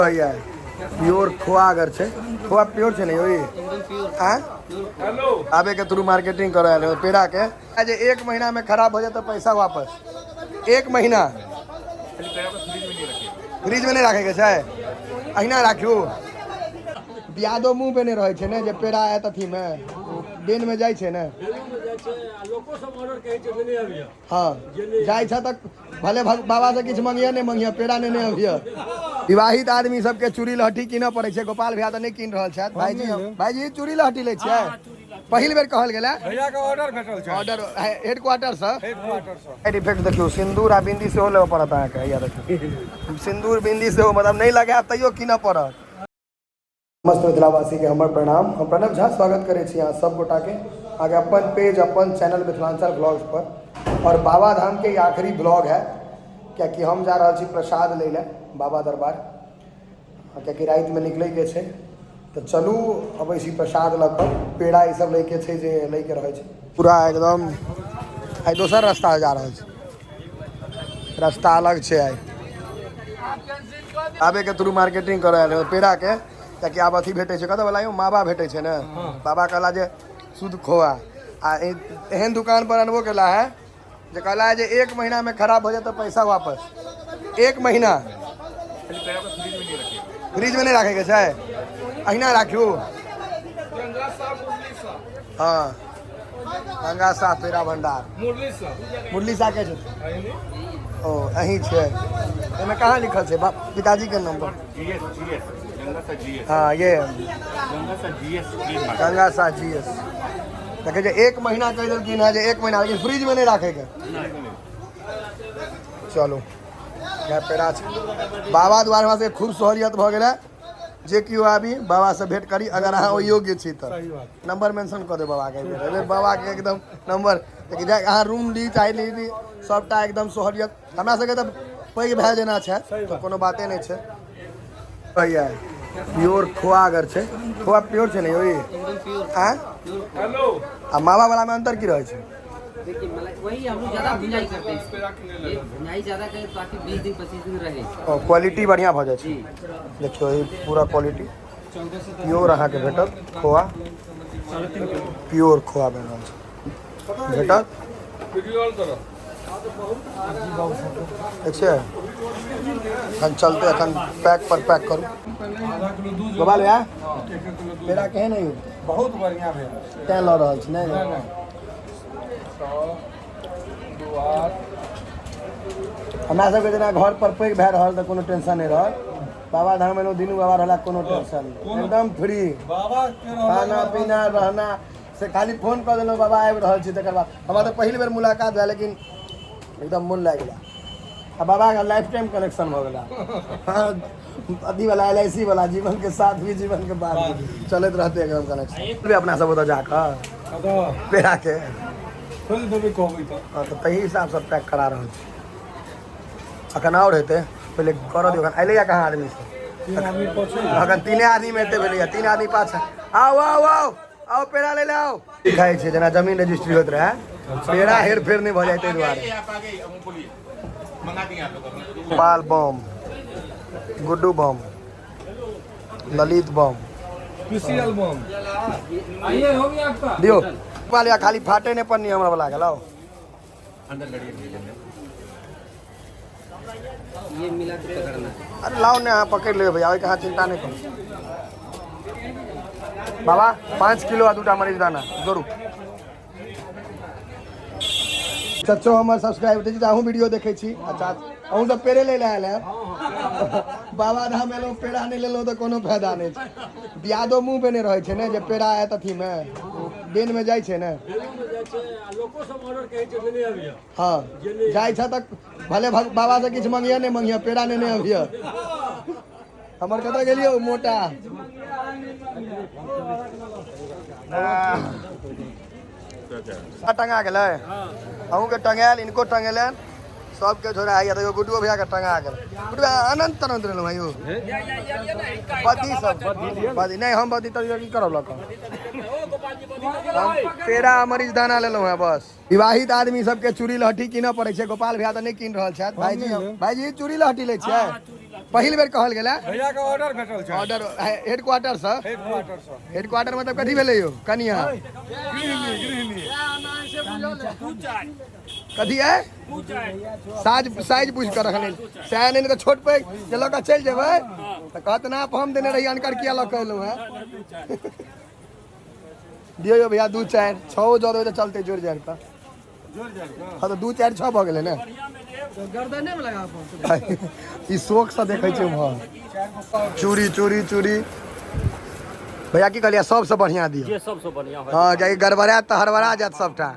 भैया प्योर खोआ अगर छै, खोआ प्योर छै ने यौ? आँय आबे के थ्रू मार्केटिंग करऽ आयल हो पेड़ा के। जे एक महीना में खराब हो जाए तो पैसा वापस। एक महीना फ्रिज में नहीं राखे के छै, अहिना राखियो। बियादो मुँह पे नहि रहै छै ने, जे पेड़ा आयत अथी में बेन में जाइ छै ने। हँ जाइ छै तऽ भले बाबा से किछु मंगिया नहि मंगिया, पेड़ा नहि नहि अबिय। विवाहित आदमी सबके चूड़ी लहठी कीनऽ पड़ै छै। गोपाल भैया तऽ नहि कीन रहल छथि। भाईजी, भाईजी चूड़ी लहठी लै छियै? पहिल बेर कहल गेलै। भैया के ऑर्डर भेटल छै। ऑर्डर हेडक्वार्टर से। हेडक्वार्टर से। साइड इफेक्ट देखियौ, सिन्दूर आ बिंदी सेहो लेबऽ पड़त अहाँके। हैया देखियौ, सिन्दूर बिंदी सेहो, मतलब नहि लगायब तैयो कीनऽ पड़त। समस्त मिथिलावासीके हमर प्रणाम। हम प्रणव झा स्वागत करै छी अहाँ सब गोटाके अहाँके अपन पेज अपन चैनल मिथिलांचल ब्लॉग्स पर। और बाबा धामके ई आखिरी ब्लॉग है, कियाकि हम जा रहल छी प्रसाद लै लए बाबा दरबार, कियाकि रातिमे निकलैके छै। तऽ चलू अबै छी प्रसाद लऽ कऽ, पेड़ा ई सब लैके छै जे लैके रहै छै। पूरा एकदम आइ दोसर रास्ता जा रहल छै, रास्ता अलग छै। आइ आबे के थ्रू मार्केटिंग करऽ आयल हो पेड़ाके, कियाकि आब अथी भेटै छै, कतऽ वला यौ मावा भेटै छै ने। बाबा कहला जे शुद्ध खोआ, आ एहन दुकान पर अनबो केला है जे कहला है जे एक महीना में खराब हो जाए तो पैसा वापस। एक महीना फ्रिज में नहीं राखे के छै, अहिना राखियो। हाँ गंगा साह पेड़ा भंडार मुरली साह के छै। ओ अहीं छै, एहिमे कहाँ लिखल छै पिताजी के नंबर? हाँ ये गंगा साह जी एस। देखै छै एक महीना कहि देलखिन हँ जे एक महीना, लेकिन फ्रिज में नहीं राखे के। चलू इएह पेड़ा छै। बाबा द्वार हमरा सबके खूब सहूलियत भऽ गेलै। जे केओ आबी बाबा से भेंट करी, अगर अहाँ ओहि योग्य छी तऽ नंबर मेंशन कऽ देब बाबा के। बाबा के एकदम नंबर, लेकिन अहाँ रूम ली चाहे ली ली, सबटा एकदम सहूलियत। हमरा सबके तऽ पैघ भए जेना छै तऽ कोनो बाते नहि छै। भैया प्योर खोआ अगर छै, खोआ प्योर छै ने यौ? आँय आ मावा वाला में अंतर की रहै छै? देखिए मलाई वही हम लोग ज्यादा भुंजाई करते हैं, ये भुंजाई ज्यादा करें ताकि 20 दिन 25 दिन रहे। ओ क्वालिटी बढ़िया भऽ जाइ छै। देखियौ ई पूरा क्वालिटी प्योर अहाँके भेटत। खोआ प्योर खोआ बनि रहल छै, भेटत। ठीक छै, एखन चलते, एखन पैक पर पैक करू। गोपाल भैया पेड़ा केहन है? बहुत बढ़िया भेल। तें लऽ रहल छी। नहि हमरा सबके जेना घर पर पैघ भए रहल तऽ कोनो टेंशन नहि रहल। बाबा धाम एलहुँ, दिनू बाबा रहला, कोनो टेंशन नहि, एकदम फ्री। बाबा के खाना पीना रहना से खाली फोन कऽ देलहुँ बाबा आबि रहल छी। तकर बाद हमरा तऽ पहिल बेर मुलाकात भेल, लेकिन एकदम मोन लागि गेला। आ बाबा के लाइफ टाइम कनेक्शन भऽ गेला। हाँ, अथी वाला एल I सी वाला, जीवन के साथ भी जीवन के बाद भी चलैत रहते एकदम कनेक्शन। भी अपना सब ओतऽ जाकऽ पेड़ा के खोलि देबै कहबै तऽ। हाँ, तऽ ताहि हिसाबसँ पैक करा रहल छी। अखन आओर हेतै, पहिले करऽ दियौ। अखन अयलैया कहाँ आदमी सब? तीन आदमी पछे। अखन तीने आदमी मे एते भेलैया, तीन आदमी पाछा। आउ आउ आउ आउ, पेड़ा ले आउ। लिखाइ छै जेना जमीन रजिस्ट्री होइत रहै, पेड़ा हेर फेर नहि भऽ जाइ ताहि दुआरे। गोपाल बम, गुड्डू बम, ललित बम, पीसीएल बम। दियौ गोपाल भैया, खाली फाटे नहि पन्नी हमरा वाला के लाउ। ये मिला के पकड़ना है। अरे लाओ ने, अहाँ पकड़ि लेबै भैया, ओहिके अहाँ चिंता नहि करू। बाबा 5 किलो आ 2टा मरीच दाना जोड़ू। चचो हमर सब्सक्राइब दै छी, अहूँ वीडियो देखै छी। अच्छा अहूँ सब पेड़े लै लए आयल हैब? बाबा धाम एलहुँ पेड़ा नहि लेलहुँ तऽ कोनो फायदा नहि छै। दियादो मुँह पे नहि रहै छै ने, जे पेड़ा आयत अथी में बेन में जाइ छै ने। हाँ जाइ छै तऽ भले बाबा से किछु मंगिया नहि मंगिया, पेड़ा नहि नहि अबिय। हमर कतऽ गेलियै मोटा टंगा गेलै? अहूँके टंगायल, इनको टंगेलनि, सबके झोरा हैया। देखियौ गुड्डू भैया के टंगा गेल। गुड्डू भैया अनंत तरंत रहलहुँ भाई। बदी सब बदी नहि, हम बदी तदी की करब लऽ कऽ? हम पेड़ा मरीच दाना लेलहुँ हेँ बस। विवाहित आदमी सबके चूड़ी लहठी कीनऽ पड़ै छै। गोपाल भैया तऽ नहि कीन रहल छथि। भाईजी, भाईजी चूड़ी लहठी लै छियै? पहिल बेर कहल गेल है। भैया के ऑर्डर भेटल छै। ऑर्डर हेडक्वार्टर से। हेडक्वार्टर से। हेडक्वार्टर मतलब कथी भेलै यौ कनिया? गृहिणी गृहिणी। कथी है? साइज साइज बुझि कऽ रखने सएह नहि तऽ छोट पैघ जे लऽ कऽ चलि जेबै तऽ कहत ना हम देने रही अनकर किया लऽ कऽ एलहुँ हेँ। दियौ यौ भैया 2 4 6 जऽ देबै तऽ चलतै जोड़ि जाड़ि कऽ। हँ तऽ 2 4 6 भऽ गेलै ने। गर्दने में लगा पड़तै। ई शौक से देखै छै उम्हर। चूड़ी चूड़ी चूड़ी भैया की कहलियै सबसँ बढ़िआँ दियौ। जे सबसँ बढ़िया है। हँ कियाकि गड़बड़ायत तऽ हड़बड़ा जायत सबटा।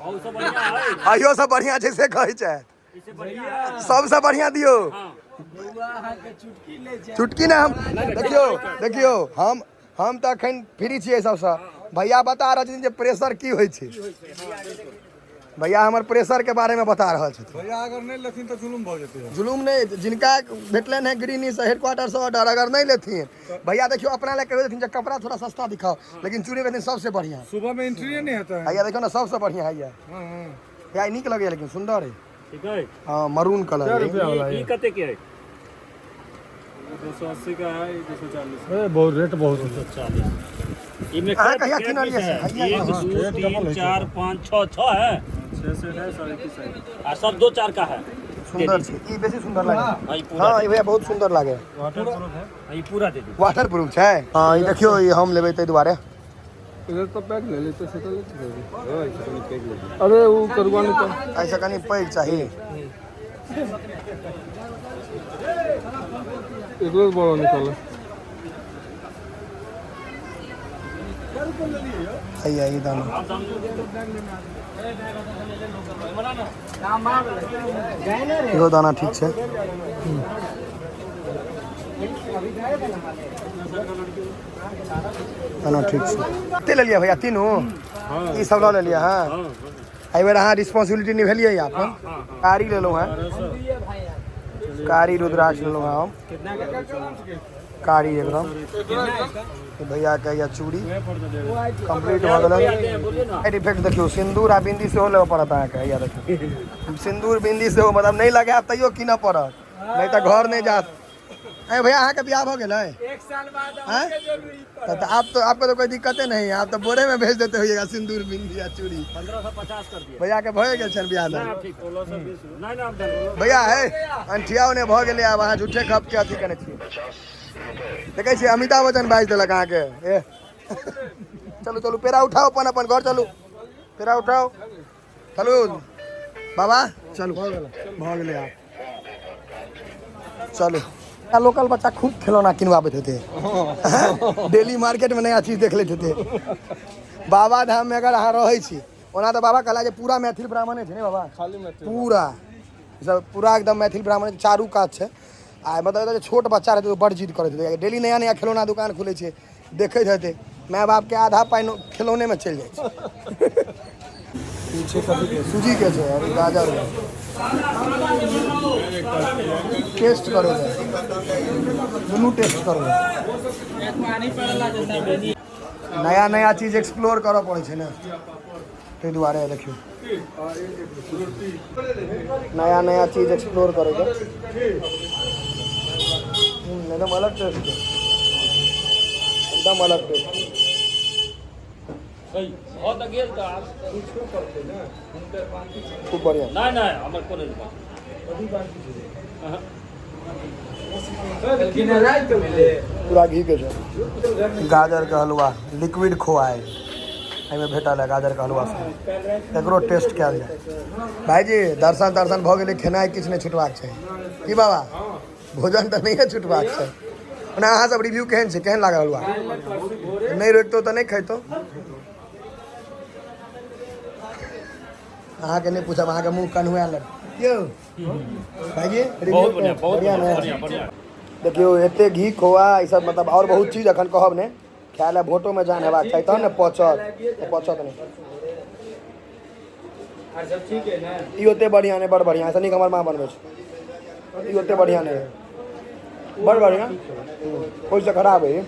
और सब बढ़िया है। अहियो सब बढ़िआँ छै से कहै छथि। इससे बढ़िया है। सबसँ बढ़िआँ दियौ। चुटकी ने हम देखियौ देखियौ हम तऽ अखन फ्री छियै सबसँ। भैया बता रहल छथिन जे प्रेशर की होइ छै। भैया हमर प्रेशर के बारे में बता रहल छथिन। भैया अगर नहीं लेथिन तऽ जुलुम भऽ जेतै। जुलूम नहीं, जिनका भेटलनि है गृहिणी से हेडक्वार्टर से ऑर्डर अगर नहीं लेथिन भैया देखियो अपना लए कहि देथिन जे कपड़ा थोड़ा सस्ता दिखाओ लेकिन चूड़ी कहथिन सबसे बढ़िया। सुबह में एंट्री नहीं होता है। भैया देखियो ना सबसे बढ़िया है। हाँ हाँ भैया नीक लगैया लेकिन सुंदर है। ठीक है। हाँ मरून कलर है। रुपया वाला ई कते के है? 280 का है, 240। बहुत रेट बहुत 240। इमे अहाँ कहिया किनलियै से? 1 2 3 4 5 6 6 है। 6 सेट है, 3.5। आ सब 2 4 का है। सुंदर छै ई, बेसी सुंदर लागे। हाँ ई पूरा। हाँ ई भैया बहुत सुंदर लागे। वाटर प्रूफ है। हाँ, ई पूरा दे दी। वाटर प्रूफ छै। हाँ ई देखियो ई हम लेबै ताहि दुआरे। इधर तो पैक ले लेते से तो लेते। अरे वो करुआ नहीं तो ऐसा कनी पैघ चाही। एकरो बड़ा निकाल। हैया ई दाना। इहो दाना ठीक छै। दाना ठीक छै। कते लेलियै भैया तीनू? ई सब लऽ लेलियै। हाँ एहि बेर अहाँ रिस्पॉन्सिबिलिटी निभेलियै अपन। कारी लेलहुँ हेँ, कारी रुद्राक्ष लेलहुँ हेँ हम। कारी एकदम भैया के या चूड़ी कंप्लीट भऽ गेलै। साइड इफेक्ट देखियौ सिन्दूर आ बिंदी सेहो लेबऽ पड़त अहाँके। हैया देखियौ सिन्दूर बिंदी सेहो मतलब नहि लगायब तैयो कीनऽ पड़त, नहि तऽ घर नहि जायत। अरे भैया अहाँके बियाह भऽ गेलै? 1 साल बाद। तो आप तो आपको तो कोई दिक्कते नहीं है, आप तो बोरे में भेज देते होइएगा सिंदूर बिंदी आ चूड़ी। 1550 कर दिया। भैया के भए गेल छनि बियाह दान। ठीक 1620। नहीं नहीं हम भैया है अंठियाओ ने भऽ गेलै, आब अहाँ झूठे खप के अथी करै छियै। देखै छियै अमिताभ बच्चन बाजि देलक अहाँके। ए चलू चलू पेड़ा उठाओ अपन अपन घर चलू, पेड़ा उठाओ चलू बाबा चलू भऽ गेलै आब चलू। लोकल बच्चा खूब खिलौना किनवाबैत हेतै, डेली मार्केट में नया चीज देख लैत हेतै। बाबा धाम में अगर अहाँ रहै छी, ओना तऽ बाबा कहला जे पूरा मैथिल ब्राह्मणे छै ने बाबा? खाली मैथिल पूरा सब पूरा एकदम मैथिल ब्राह्मण चारू कात छै। आ मतलब जे छोट बच्चा रहतै तऽ बड़ जिद करैत हेतै, डेली नया नया खिलौना दुकान खुलै छै देखैत हेतै, माय बापके आधा पाइ खिलौने में चलि जाइ छै। ई छै कथी के? सूजी के छै और गाजर टेस्ट करो, दुनू टेस्ट करो। नया नया चीज एक्सप्लोर करऽ पड़ै छै ने, ताहि दुआरे देखियौ नया नया चीज एक्सप्लोर करैके एकदम अलग टेस्ट छै, एकदम अलग टेस्ट। सही हो तऽ गेल तऽ आब खूब बढ़िया। नहीं नहीं हमर कोनो नहीं पूरा घी के छै। गाजर के हलवा लिक्विड खोआ है एहिमे भेटल है गाजर के हलवा सब, एकरो टेस्ट कयल जाय। भाईजी दर्शन दर्शन भऽ गेलै, खेनाइ किछु नहि छुटबाक छै की बाबा? भोजन तऽ नहिए छुटबाक छै। ओना अहाँ सब रिव्यू केहन छै, केहन लागल हलवा? नहि रोकितो तऽ नहि खैतो। अहाँके नहि पूछब, अहाँके मुँह कन्हुआ लग यौ भाईजी बहुत बढ़िया, बहुत बढ़िया ने? बढ़िया बढ़िया। देखियौ एते घी खोआ ई सब मतलब और बहुत चीज अखन कहब ने, खाय लए भोटो में जान हेबाक चाही तहन ने पचत, तऽ पचत नहि। सब ठीक है ना? ई ओते बढ़िया नहि, बड़ बढ़िया, ऐसा नीक हमर माँ बनबै छै। ई ओते बढ़िया नहि है, बड़ बढ़िया, ओहिसँ खराब है।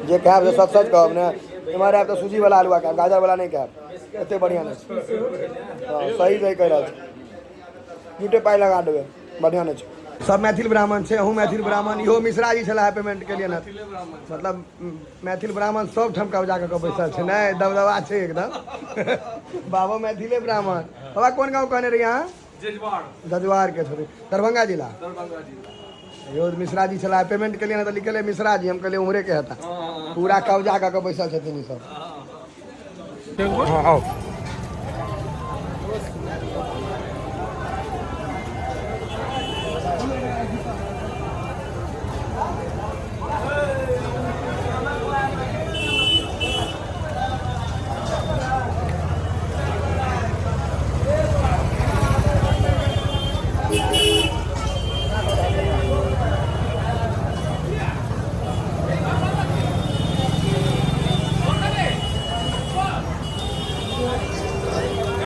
जे खायब से सच सच कहब ने, एम्हर आयब तऽ सूजी वाला हलुआ खायब, गाजर वाला नहि खायब, एते बढ़िया नहि छै। हाँ सही सही कहि रहल छी, झूठे पाइ लगा देबै, बढ़िया नहि छै। सब मैथिल ब्राह्मण छै, अहूँ मैथिल ब्राह्मण, इहो मिश्रा जी छलाह पेमेंट के लिए। मतलब मैथिल ब्राह्मण सब ठाम कब्जा कऽ के बैसल छै, नहि दबदबा छै एकदम। बाबो मैथिले ब्राह्मण। बाबा कोन गाँव कहने रहियै अहाँ? जजुआर के छथिन, दरभंगा जिला। यो मिश्रा जी छलाह पेमेंट के लिए, तऽ लिखले मिश्रा जी, हम कहलियै उम्हरे के हेता। पूरा कब्जा कऽ के बैसल छथिन ई सब। हाँ आओ।